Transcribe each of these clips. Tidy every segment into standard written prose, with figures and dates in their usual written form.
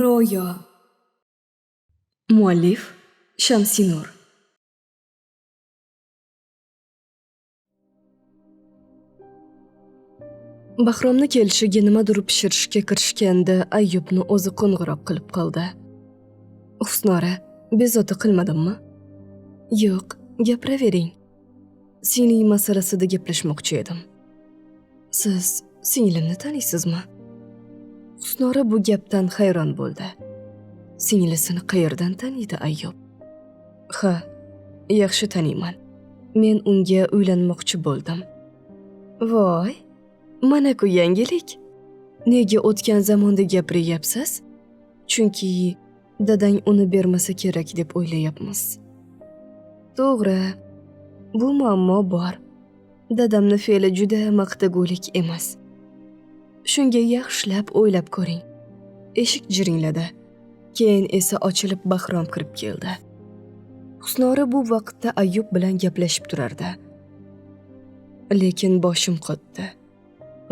Ro'yo. Muallif Shamsinur. Bahromni kelishiga nimadir pishirishga kirishganda Ayyubni o'zi qo'ng'iroq qilib qoldi. Husnora, bezovta qilmadimmi? Yo'q, gapiravering. Singling masalasida gaplashmoqchi edim. Siz singlimni taniysizmi? Husnora bu gapdan hayron bo'ldi. Singlisini qayerdan taniydi Ayyub? Ha, yaxshi taniyman. Men unga uylanmoqchi bo'ldim. Voy, mana-ku yangilik. Nega o'tgan zamonda gapiryapsiz? Chunki dadang uni bermasa kerak deb o'ylayapmiz. To'g'ri, bu muammo bor. Dadamni fe'li juda maqtagulik emas. Shunga yaxshilab o'ylab ko'ring. Eshik jiringladi. Keyin esa ochilib Bahrom kirib keldi. Husnora bu vaqtda Ayyub bilan gaplashib turardi. Lekin boshim qotdi.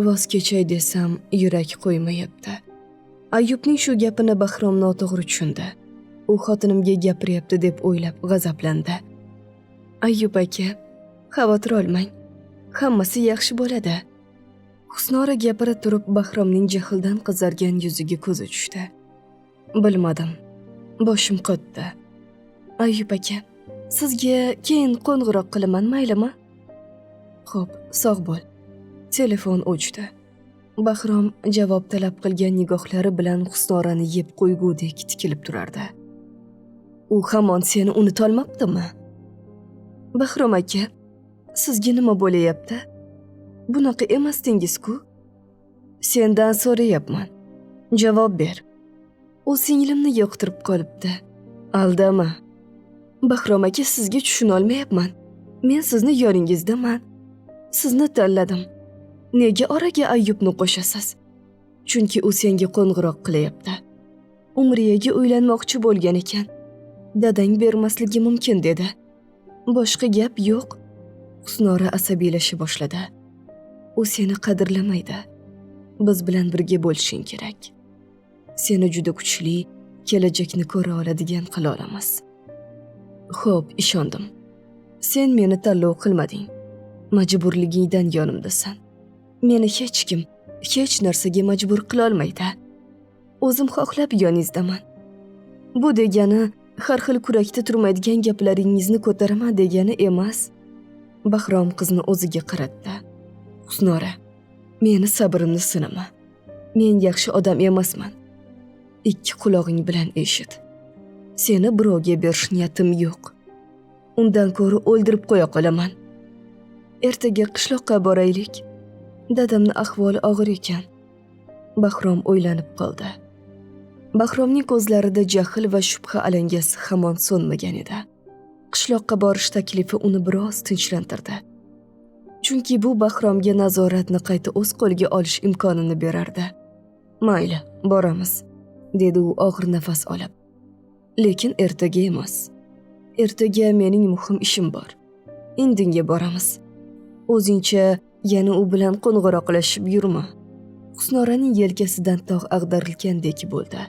Voz kechay desam yurak qo'ymayapti. Ayyubning shu gapini Bahrom noto'g'ri tushundi. U xotinimga gapiryapti deb o'ylab g'azablandi. Ayyub aka, xavotir olmang. Hammasi yaxshi bo'ladi. Husnora gapira turib Bahromning jahldan qizargan yuziga ko'zi tushdi. Bilmadim. Boshim qotdi. Ayyub aka, sizga keyin qo'ng'iroq qilaman, maylimi? Xo'p, sog' bo'l. Telefon o'chdi. Bahrom javob talab qilgan nigohlari bilan Husnorani yeb qo'ygudek tikilib turardi. U hamon seni unutolmabdimi? Bahrom aka, sizga nima bo'layapti? Bunaqa emasdingiz-ku. Sendan so'rayapman. Javob ber. U singlimni yoqtirib qolibdi. Aldama. Bahrom aka, sizga tushuna olmayapman. Men sizni yoningizdaman. Sizni tanladim. Nega oraga Ayyubni qo'shasiz? Chunki u senga qo'ng'iroq qilyapti. Umriyaga uylanmoqchi bo'lgan ekan. Dadang bermasligi mumkin dedi. Boshqa gap yo'q. Husnora asabiylasha boshladi. U seni qadrlamaydi. Biz bilan birga bo'lishing kerak. Seni juda kuchli, kelajakni ko'ra oladigan qila olamiz. Xo'p, ishondim. Sen meni tanlov qilmading. Majburligingdan yonimdasan. Meni hech kim, hech narsaga majbur qila olmaydi. O'zim xohlab yoningizdaman. Bu degani har xil kurakda turmaydigan gaplaringizni ko'taraman degani emas. Bahrom qizni o'ziga qaratdi. Husnora, meni sabrimni sinama. Men yaxshi odam emasman. Ikki qulog'ing bilan eshit. Seni birovga berish niyatim yo'q. Undan ko'ra o'ldirib qo'ya qolaman. Ertaga qishloqqa boraylik. Dadamning ahvoli og'ir ekan. Bahrom o'ylanib qoldi. Bahromning ko'zlarida jahl va shubha alangasi hamon so'nmagan edi. Qishloqqa borish taklifi uni biroz tinchlantirdi. Chunki bu Bahromga nazoratni qayta o'z qo'liga olish imkonini berardi. Mayli, boramiz, dedi u og'ir nafas olib. Lekin ertaga emas. Ertaga mening muhim ishim bor. Indinga boramiz. O'zingcha yana u bilan qo'ng'iroqlashib yurma. Husnoraning yelkasidan tog' ag'darilgandek bo'ldi.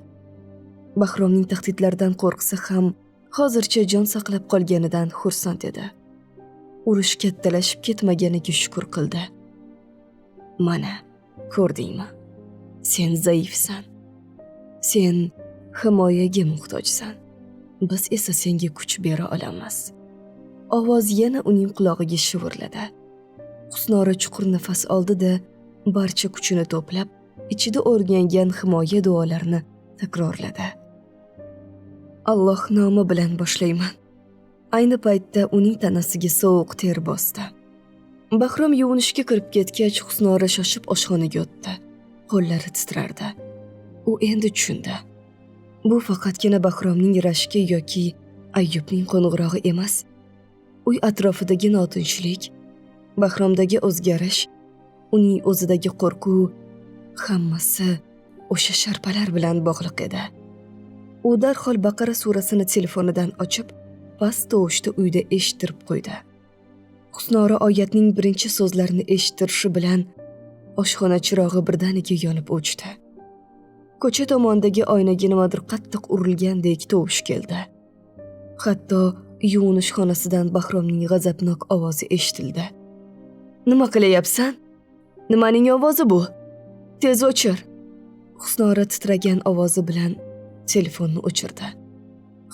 Bahromning tahdidlaridan qo'rqsa ham, hozircha jon saqlab qolganidan xursand edi. Urush kattalashib ketmaganiga shukr qildi. Mana, ko'rdingmi? Sen zaifsan. Sen himoyaga muhtojsan. Biz esa senga kuch bera olamiz. Ovoz yana uning qulog'iga shivirladi. Husnora chuqur nafas oldi-da, barcha kuchini to'plab, ichida o'rgangan himoya duolarini takrorladi. Alloh nomi bilan boshlayman. Ayni paytda uning tanasiga sovuq ter bosdi. Bahrom yuvinishga kirib ketgach, Husnora shoshib oshxonaga o'tdi. Qo'llari titrardi. U endi tushundi. Bu faqatgina Bahromning rashki yoki Ayyubning qo'ng'irog'i emas. Uy atrofidagi notinchlik, Bahromdagi o'zgarish, uning o'zidagi qo'rquv hammasi o'sha sharpalar bilan bog'liq edi. U darhol Baqara surasini telefonidan ochib, past tovushda uyda eshittirib qo'ydi. Husnora oyatning birinchi so'zlarini eshittirishi bilan oshxona chirog'i birdaniga yonib o'chdi. Ko'cha tomondagi oynaga nimadir qattiq urilgandek tovush keldi. Hatto yuvinish xonasidan Bahromning g'azabnok ovozi eshitildi. Nima qilyapsan? Nimaning ovozi bu? Tez o'chir. Husnora titragan ovozi bilan telefonni o'chirdi.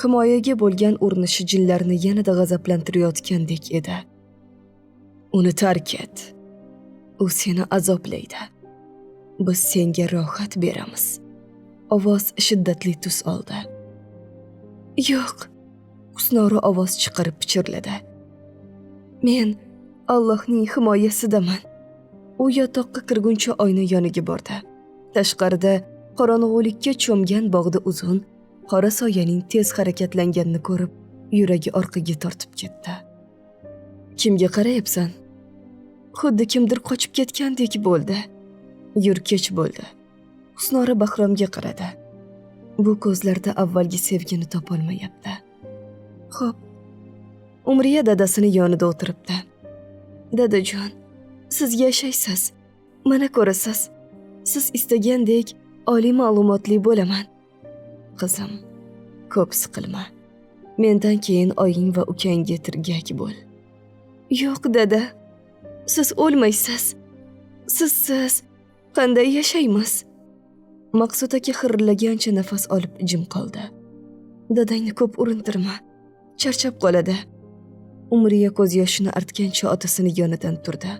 Himoyaga bo'lgan urinishi jinlarni yanada g'azablantirayotgandek edi. Uni tark et. U seni azoblaydi. Biz senga rohat beramiz. Ovoz shiddatli tus oldi. Yo'q. Husnora ovoz chiqarib pichirladi. Men Allohning himoyasidaman. U yotoqqa kirguncha oyna yoniga bordi. Tashqarida qorong'ulikka cho'mgan bog'da uzun qora soyaning tez harakatlanganini ko'rib, yuragi orqaga tortib ketdi. Kimga qarayapsan? Xuddi kimdir qochib ketgandek bo'ldi. Yur, kech bo'ldi. Husnora Bahromga qaradi. Bu ko'zlarda avvalgi sevgini topolmayapti. Xo'p. Umriya dadasini yonida o'tiribdi. Dadajon, siz yashaysiz. Mana ko'rasiz. Siz istagandek oliy ma'lumotli bo'laman. Qizim, ko'p siqilma. Mendan keyin oying va ukangga tirgak bo'l. Yo'q, dada. Siz o'lmaysiz. Sizsiz qanday yashaymiz? Maqsud aka xirillagancha nafas olib jim qoldi. Dadangni ko'p urintirma. Charchab qoladi. Umriya ko'z yoshini artgancha otasini yonidan turdi.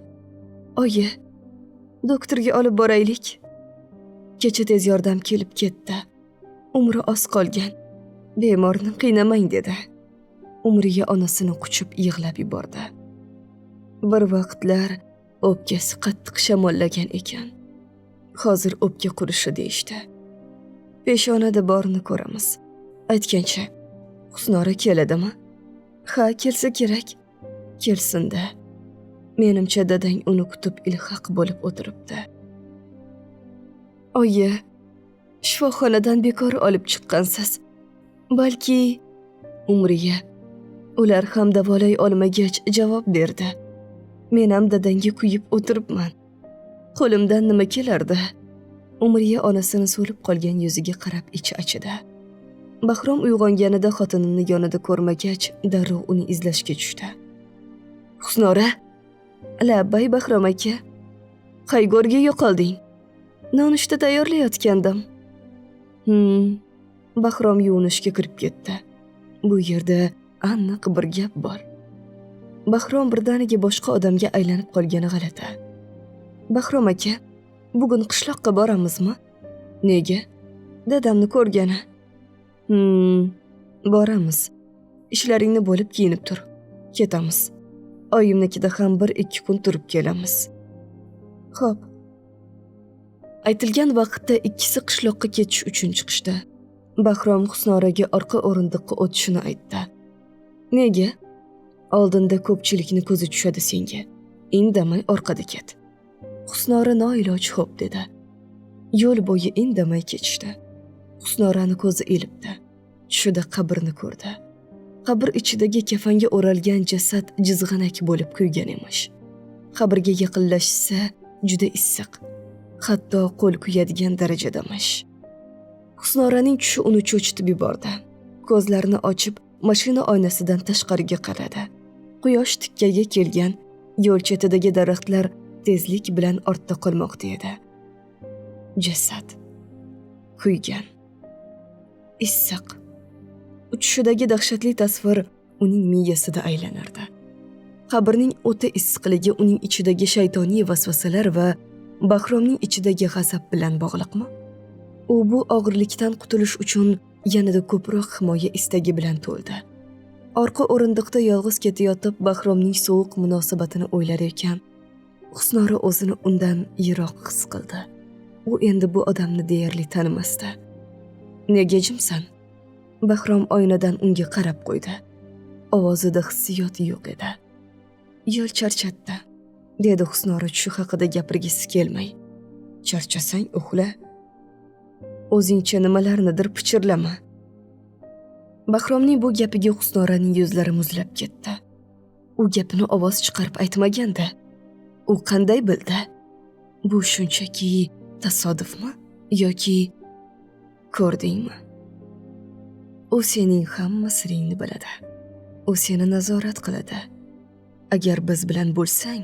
Oyi, doktorga olib boraylik. Kecha tez yordam kelib ketdi. Umri oz qolgan. Bemorni qiynamang dedi. Umriya onasini quchib yig'lab yubordi. Bir vaqtlar o'pkasi qattiq shamollagan ekan. Hozir o'pka qurishi deyishdi. Peshonada borini ko'ramiz. Aytgancha, Husnora keladimi? Ha, kelsa kerak. Kelsin-da. Menimcha dadang uni kutib ilhaq bo'lib o'tiribdi. Oyi, shifoxonadan bekor olib chiqqansiz. Balki Umriya ular ham davolay olmagach javob berdi. Men ham dadangga kuyib o'tiribman. Qo'limdan nima kelardi? Umriya onasini so'lib qolgan yuziga qarab ichi achidi. Bahrom uyg'onganida xotinini yonida ko'rmagach, darrov uni izlashga tushdi. Husnora, labbay Bahrom aka. Qay go'rga yo'qolding? Nonushta tayyorlayotgandim. Bahrom yuvinishga kirib ketdi. Bu yerda aniq bir gap bor. Bahrom birdaniga boshqa odamga aylanib qolgani g'alati. Bahrom aka, bugun qishloqqa boramizmi? Nega? Dadamni ko'rgani. Boramiz. Ishlaringni bo'lib kiyinib tur. Ketamiz. Oyimnikida ham 1-2 kun turib kelamiz. Xo'p. Aytilgan vaqtda ikkisi qishloqqa ketish uchun chiqishdi. Bahrom Husnoraga orqa o'rindiqqa o'tishini aytdi. Nega? Oldinda ko'pchilikni ko'zi tushadi senga. Indamay orqada ket. Husnora noiloj xo'p dedi. Yo'l bo'yi indamay ketishdi. Husnorani ko'zi ilibdi. Tushida qabrni ko'rdi. Qabr ichidagi kafanga o'ralgan jasad jizg'anak bo'lib kuygan emish. Qabrga yaqinlashsa juda issiq. Hatto qo'l kuyadigan darajadamish. Husnoraning tushi uni cho'chitib yubordi. Ko'zlarini ochib, mashina oynasidan tashqariga qaradi. Quyosh tikkaga kelgan, yo'l chetidagi daraxtlar tezlik bilan ortda qolmoqda edi. Jasad kuygan. Issiq. Tushidagi dahshatli tasvir uning miyasida aylanardi. Qabrning o'ta issiqligi uning ichidagi shaytoniy vasvasalar va Bahromning ichidagi g'azab bilan bog'liqmi? U bu og'irlikdan qutulish uchun yanada ko'proq himoya istagi bilan to'ldi. Orqa o'rindiqda yolg'iz ketayotib Bahromning sovuq munosabatini o'ylar ekan, Husnora o'zini undan yiroq his qildi. U endi bu odamni deyarli tanimasdi. Nega jimsan? Bahrom oynadan unga qarab qo'ydi. Ovozida hissiyot yo'q edi. Yo'l charchatdi, dedi Husnora tushi haqida gapirgisi kelmay. Charchasang uxla. O'zingcha nimalarnidir pichirlama. Bahromning bu gapiga Husnoraning yuzlari muzlab ketdi. U gapini ovoz chiqarib aytmaganda, u qanday bildi? Bu shunchaki tasodifmi yoki Ko'rdingmi? U sening hamma siringni biladi. U seni nazorat qiladi. Agar biz bilan bo'lsang,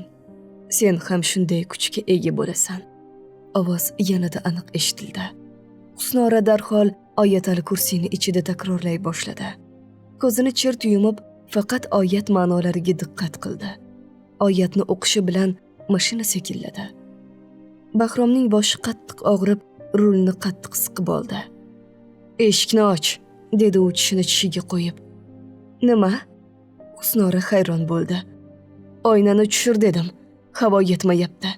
sen ham shunday kuchga ega bo'lasan. Ovoz yanada aniq eshitildi. Husnora darhol Oyatal Kursini ichida takrorlay boshladi. Ko'zini chirt yumib, faqat oyat ma'nolariga diqqat qildi. Oyatni o'qishi bilan mashina sekinladi. Bahromning boshi qattiq og'rib, rulni qattiq siqib oldi. "Eshikni och", dedi u tishini tishiga qo'yib. "Nima?" Husnora hayron bo'ldi. "Oynani tushir dedim, havo yetmayapti."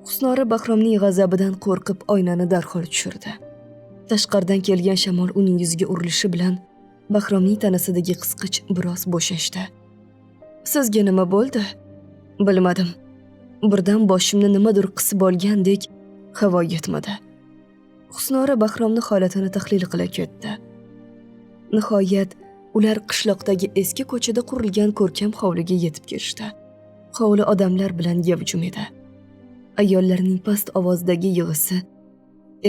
Husnora Bahromning g'azabidan qo'rqib oynani darhol tushirdi. Tashqaridan kelgan shamol uning yuziga urilishi bilan Bahromning tanasidagi qisqich biroz bo'shashdi. "Sizga nima bo'ldi?" "Bilmadim. Birdan boshimni nimadir qisib olgandek, havo yetmadi." Husnora Bahromning holatini tahlil qila ketdi. Nihoyat ular qishloqdagi eski ko'chada qurilgan ko'rkam hovliga yetib kelishdi. Hovli odamlar bilan gavjum edi. Ayollarning past ovozdagi yig'isi,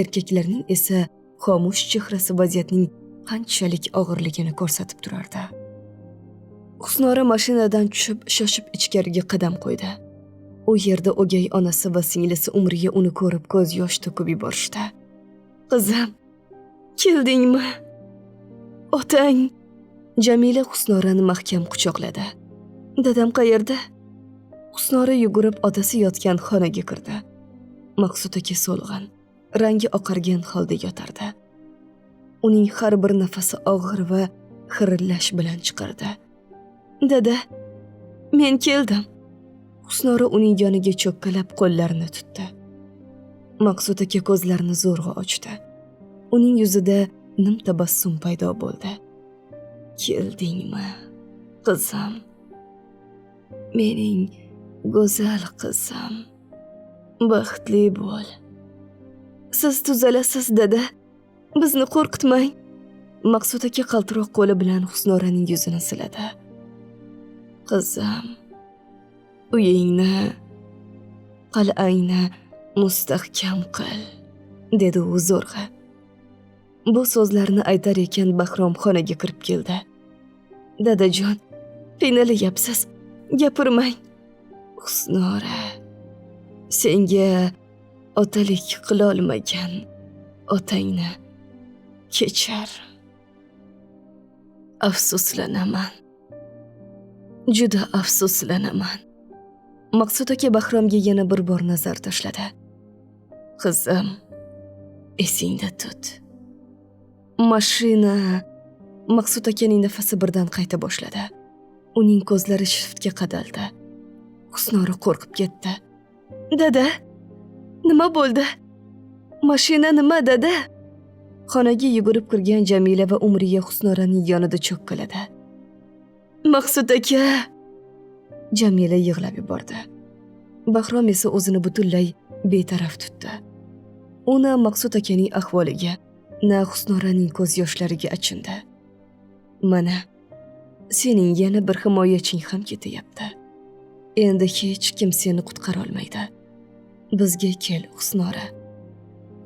erkaklarning esa xomush chehrasi vaziyatning qanchalik og'irligini ko'rsatib turardi. Husnora mashinadan tushib, shoshib ichkariga qadam qo'ydi. U yerda o'gay onasi va singlisi Umriya uni ko'rib ko'z yosh to'kib yuborishdi. "Qizim, keldingmi? Otang?" Jamila Husnorani mahkam quchoqladi. "Dadam qayerda?" Husnora yugurib otasi yotgan xonaga kirdi. Maqsud aka so'lg'in, rangi oqargan holda yotardi. Uning har bir nafasi og'ir va xirillash bilan chiqardi. "Dada, men keldim." Husnora uning yoniga cho'kkalab qo'llarini tutdi. Maqsud aka ko'zlarini zo'rg'a ochdi. Uning yuzida nim tabassum paydo bo'ldi. "Keldingmi, qizim? Mening go'zal qizim. Baxtli bo'l. Siz tuzalasiz, dada. Bizni qo'rqitmang." Maqsud aka qaltiroq qo'li bilan Husnoraning yuzini siladi. "Qizim, uyingni, qal'angni mustahkam qil", dedi u zo'rg'a. Bu so'zlarni aytar ekan Bahrom xonaga kirib keldi. "Dadajon, qiynalyapsiz, gapirmang." "Husnora, senga otalik qilolmagan otangni kechir. Afsuslanaman. Juda afsuslanaman." Maqsud aka Bahromga yana bir bor nazar tashladi. "Qizim, esingda tut. Mashina." Maqsud akaning nafasi birdan qayta boshladi. Uning ko'zlari shiftga qadaldi. Husnora qo'rqib ketdi. "Dada, nima bo'ldi? Mashina nima, dada?" Xonaga yugurib kirgan Jamila va Umriya Husnoraning yonida cho'kkaladi. "Maqsud aka!" Jamila yig'lab yubordi. Bahrom esa o'zini butunlay betaraf tutdi. U na Maqsud akaning ahvoliga, na Husnoraning ko'z yoshlariga achindi. "Mana, sening yana bir himoyaching ham ketyapti. Endi hech kim seni qutqara olmaydi. Bizga kel, Husnora.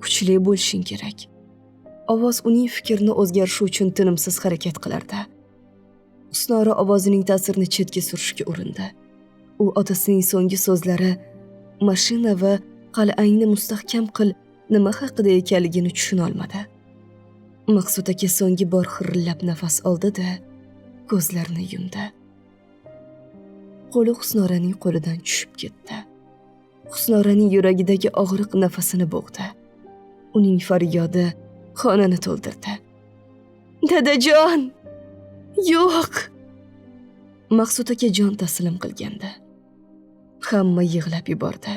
Kuchli bo'lishing kerak." Ovoz uning fikrini o'zgarishi uchun tinimsiz harakat qilardi. Husnora ovozining ta'sirini chetga surishga urindi. U otasining so'nggi so'zlari mashina va qal'angni mustahkam qil nima haqida ekanligini tushuna olmadi. Maqsud aka so'nggi bor xirillab nafas oldi-da, ko'zlarini yumdi. Qo'li Husnoraning qo'lidan tushib ketdi. Husnoraning yuragidagi og'riq nafasini bo'g'di. Uning faryodi xonani to'ldirdi. "Dadajon! Yo'q!" Maqsud aka jon taslim qilgandi. Hamma yig'lab yubordi.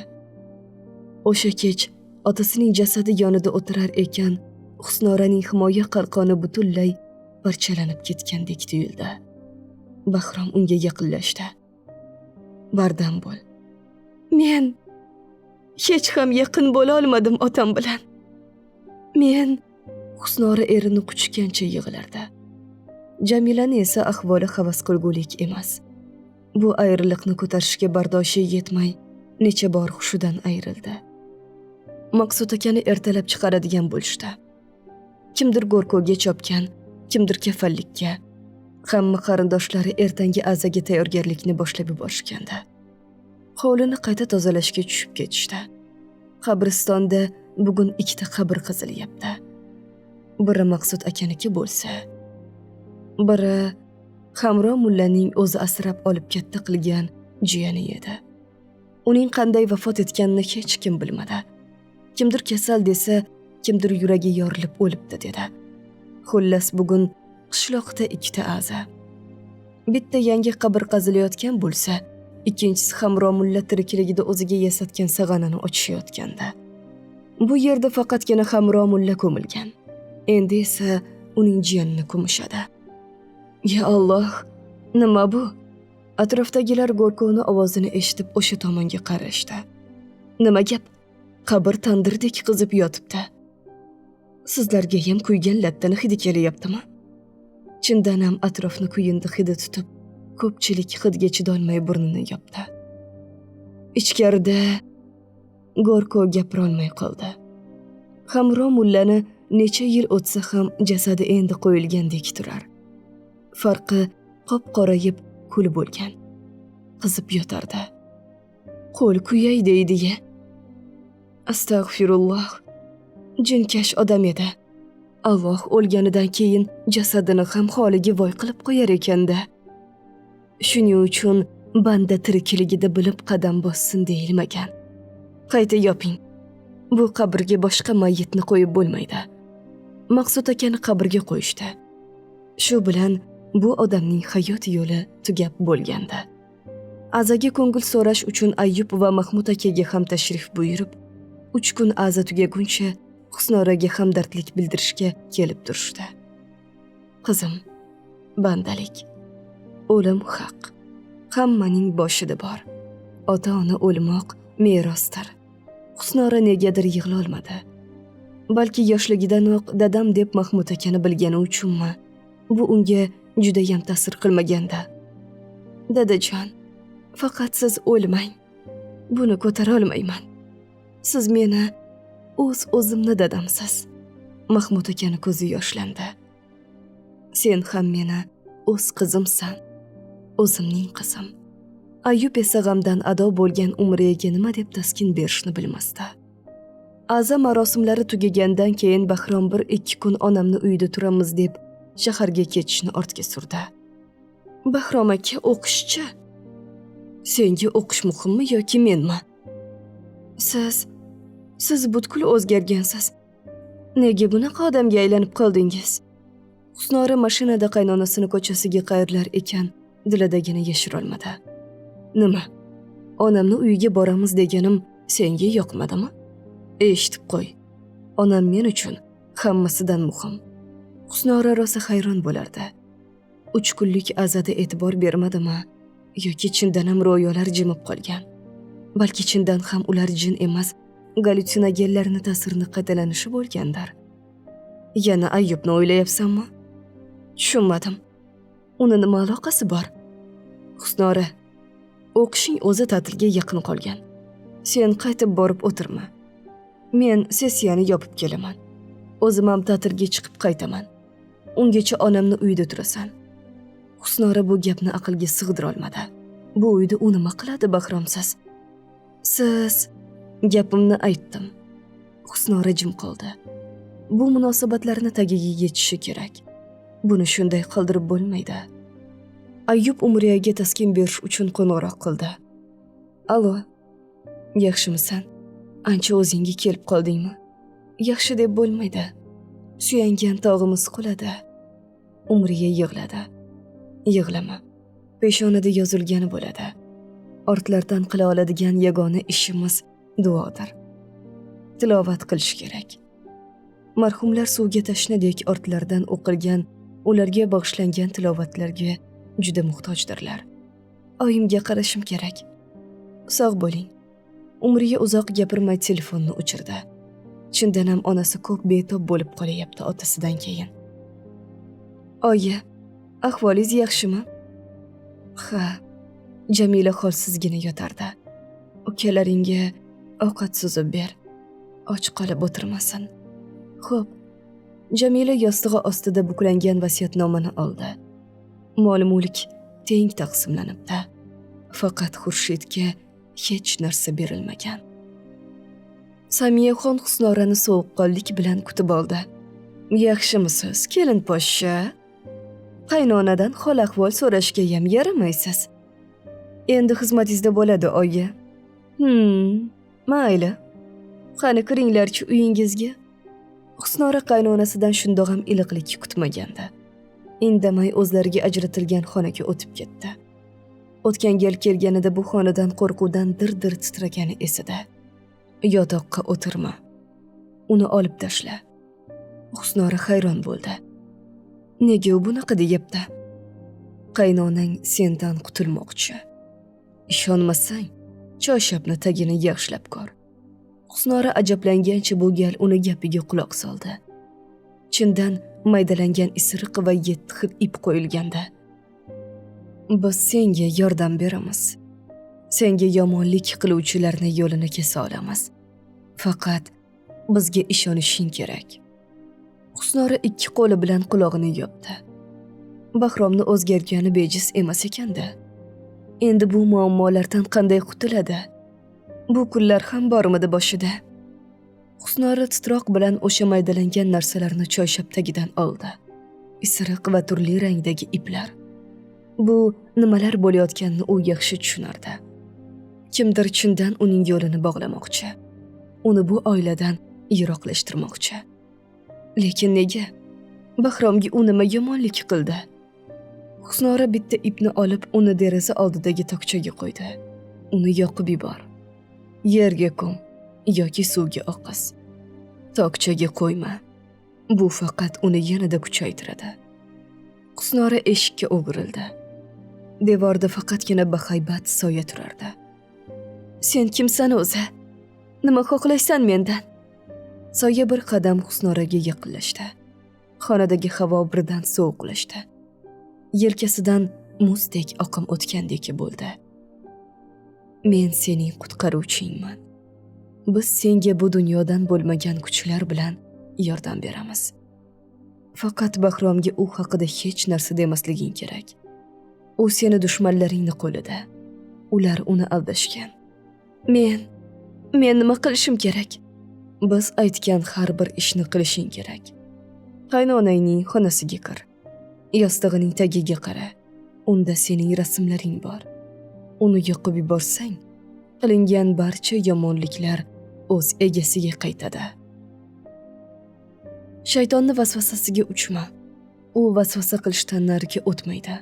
O'sha kech otasining jasadi yonida o'tirar ekan, Husnoraning himoya qalqoni butunlay parchalanib ketgandek tuyuldi. Bahrom unga yaqinlashdi. "Bardam bo'l. Men hech ham yaqin bo'la olmadim otam bilan. Men" Husnora erini quchgancha yig'lardi. Jamilani esa ahvoli havas qilgulik emas. Bu ayriliqni ko'tarishga bardoshi yetmay, necha bor hushidan ayrildi. Maqsud akani ertalab chiqaradigan bo'lishdi. Kimdir go'rkovga chopgan, kimdir kafanlikka. Hamma qarindoshlari ertangi azaga tayyorgarlikni boshlab yuborishgandi. Hovlini qayta tozalashga tushib ketishdi. Qabristonda bugun 2 qabr qazilyapti. Biri Maqsud akaniki bo'lsa, biri Hamro mullaning o'zi asrab olib katta qilgan jiyani edi. Uning qanday vafot etganini hech kim bilmadi. Kimdir kasal desa, kimdir yuragi yorilib o'libdi dedi. Xullas, bugun qishloqda 2 aza. Bitta yangi qabr qazilayotgan bo'lsa, ikkinchisi Hamro mulla tirikligida o'ziga yasatgan sag'anani ochishayotgandi. Bu yerda faqatgina Hamro mulla ko'milgan. Endi esa uning jiyanini ko'mishadi. Ya Alloh, nima bu? Atrofdagilar go'rkovni ovozini eshitib o'sha tomonga qarashdi. Nima gap? Qabr tandirdek qizib yotibdi. Sizlarga ham kuygan lattani hidi kelyaptimi? Chindan ham atrofni kuyundi hidi tutib, ko'pchilik hidga chidolmay burnini yopdi. Ichkarida go'rkov gapirolmay qoldi. Hamro mullani necha yil o'tsa ham jasadi endi qo'yilgandek turar. Farqi qop-qorayib kul bo'lgan. Qizib yotardi. Qo'l kuyay deydi-ya. Astag'firulloh. Jinkash odam edi. Alloh o'lganidan keyin jasadini ham holiga voy qilib qo'yar ekanda. Shuning uchun banda tirikligida bilib qadam bossin deyilmagan. Qayta yoping. Bu qabrga boshqa mayyitni qo'yib bo'lmaydi. Maqsud akani qabrga qo'yishdi. Shu bilan bu odamning hayot yo'li tugab bo'lgandi. Azaga ko'ngil so'rash uchun Ayyub va Mahmud akaga ham tashrif buyurib, 3 kun aza tugaguncha Husnoraga hamdardlik bildirishga kelib turishdi. Qizim, bandalik. O'lim haq. Hammaning boshida bor. Ota-ona o'lmoq merosdir. Husnora negadir yig'lolmadi. Balki yoshligidanoq dadam deb Mahmud akani bilgani uchunmi, bu unga judayam ta'sir qilmaganda. Dadajon, faqat siz o'lmang. Buni ko'tara olmayman. Siz meni o'z o'zimni dadamsiz. Mahmud akani ko'zi yoshlandi. Sen ham meni o'z qizimsan. O'zimning qizim. Ayyub esa g'amdan ado bo'lgan Umriyaga nima deb taskin berishni bilmasdi. Aza marosimlari tugagandan keyin Bahrom 1-2 kun onamni uyida turamiz deb shaharga ketishni ortga surdi. Bahrom aka o'qishchi. Senga o'qish muhimmi yoki menmi? Siz butkul o'zgargansiz. Nega bunaqa odamga aylanib qoldingiz? Husnora mashinada qaynonasini ko'chasiga qayrilar ekan, dilidagini yashirolmadi. Nima? Onamni uyiga boramiz deganim senga yoqmadimi? Eshitib qo'y. Onam men uchun hammasidan muhim. Husnora rosa hayron bo'lardi. 3 kunlik azada e'tibor bermadimi yoki chindan ham ro'yolar jimib qolgan? Balki chindan ham ular jin emas, gallyutsinogenlarning ta'sirini qaytalanishi bo'lgandir. Yana Ayyubni o'ylayapsanmi? Tushunmadim. Uni nima aloqasi bor? Husnora, o'qishing o'zi ta'tilga yaqin qolgan. Sen qaytib borib o'tirma. Men sessiyani yopib kelaman. O'zim ham ta'tilga chiqib qaytaman. Ungacha onamni uyida turasan. Husnora bu gapni aqlga sig'dira olmadi. Bu uyda u nima qiladi Bahromsiz? Siz gapimni aytdim. Husnora jim qoldi. Bu munosabatlarni tagiga yetishi kerak. Buni shunday qoldirib bo'lmaydi. Ayyub Umriyaga taskin berish uchun qo'ng'iroq qildi. Alo, yaxshimisan? Ancha o'zingga kelib qoldingmi? Yaxshi deb bo'lmaydi. Suyangan tog'imiz quladi. Umriya yig'ladi. Yig'lama. Peshonada yozilgani bo'ladi. Ortlardan qila oladigan yagona ishimiz duodir. Tilovat qilish kerak. Marhumlar suvga tashnadek ortlardan o'qilgan, ularga bag'ishlangan tilovatlarga juda muhtojdirlar. Oyimga qarashim kerak. Sog' bo'ling. Umriya uzoq gapirmay telefonni o'chirdi. Chindan ham onasi ko'p betob bo'lib qolyapti otasidan keyin. Oyi, ahvolingiz yaxshimi? Ha, Jamila holsizgina yotardi. Ukalaringga ovqat suzib ber. Och qolib o'tirmasin. Xo'p, Jamila yostig'i ostida buklangan vasiyatnomani oldi. Mol-mulk teng taqsimlanibdi. Faqat Xurshidga hech narsa berilmagan. Samiyaxon Husnorani sovuqqonlik bilan kutib oldi. Yaxshimisiz, kelin poshsha? Qaynonadan hol-ahvol so'rashga ham yaramaysiz. Endi xizmatingizda bo'ladi, oyi. Mayli. Qani kiringlarchi uyingizga. Husnora qaynonasidan shundoq ham iliqlik kutmagandi. Indamay o'zlariga ajratilgan xonaga o'tib ketdi. O'tgan gal kelganida bu xonadan qo'rquvdan dir-dir titragani esida. Yotoqqa o'tirma. Uni olib tashla. Husnora hayron bo'ldi. Nega u bunaqa deyapti? Qaynonang sendan qutulmoqchi. Ishonmasang, choyshabni tagini yaxshilab ko'r. Husnora ajablangancha bu gal uni gapiga quloq soldi. Chindan maydalangan isiriq va 7 xil ip qo'yilganda. Biz senga yordam beramiz. Senga yomonlik qiluvchilarni yo'lini kesa olamiz. Faqat bizga ishonishing kerak. Husnora ikki qo'li bilan qulog'ini yopdi. Bahromni o'zgargani bejiz emas ekanda. Endi bu muammolardan qanday qutuladi? Bu kunlar ham bormidi boshida? Husnora titroq bilan o'sha maydalangan narsalarni choyshab tagidan oldi. Isiriq va turli rangdagi iplar. Bu nimalar bo'layotganini u yaxshi tushunardi. Kimdir chindan uning yo'lini bog'lamoqchi. Uni bu oiladan yiroqlashtirmoqchi. Lekin nega? Bahromga u nima yomonlik qildi? Husnora bitta ipni olib, uni deraza oldidagi tokchaga qo'ydi. Uni yoqib yubor. Yerga ko'm yoki suvga oqiz. Tokchaga qo'yma. Bu faqat uni yanada kuchaytiradi. Husnora eshikka o'girildi. Devorda faqatgina bahaybat soya turardi. Sen kimsan o'zi? Nima xohlaysan mendan? Soya bir qadam Husnoraga yaqinlashdi. Xonadagi havo birdan sovuqlashdi. Yelkasidan muzdek oqim o'tgandek bo'ldi. Men sening qutqaruvchingman. Biz senga bu dunyodan bo'lmagan kuchlar bilan yordam beramiz. Faqat Bahromga u haqida hech narsa demasliging kerak. U seni dushmanlaringni qo'lida. Ular uni aldashgan. Men nima qilishim kerak? Biz aytgan har bir ishni qilishing kerak. Qaynonangning xonasiga kir. Yostig'ining tagiga qara. Unda sening rasmlaring bor. Uni yoqib yuborsang, qilingan barcha yomonliklar o'z egasiga qaytadi. Shaytonni vasvasasiga uchma. U vasvasa qilishdan nariga o'tmaydi.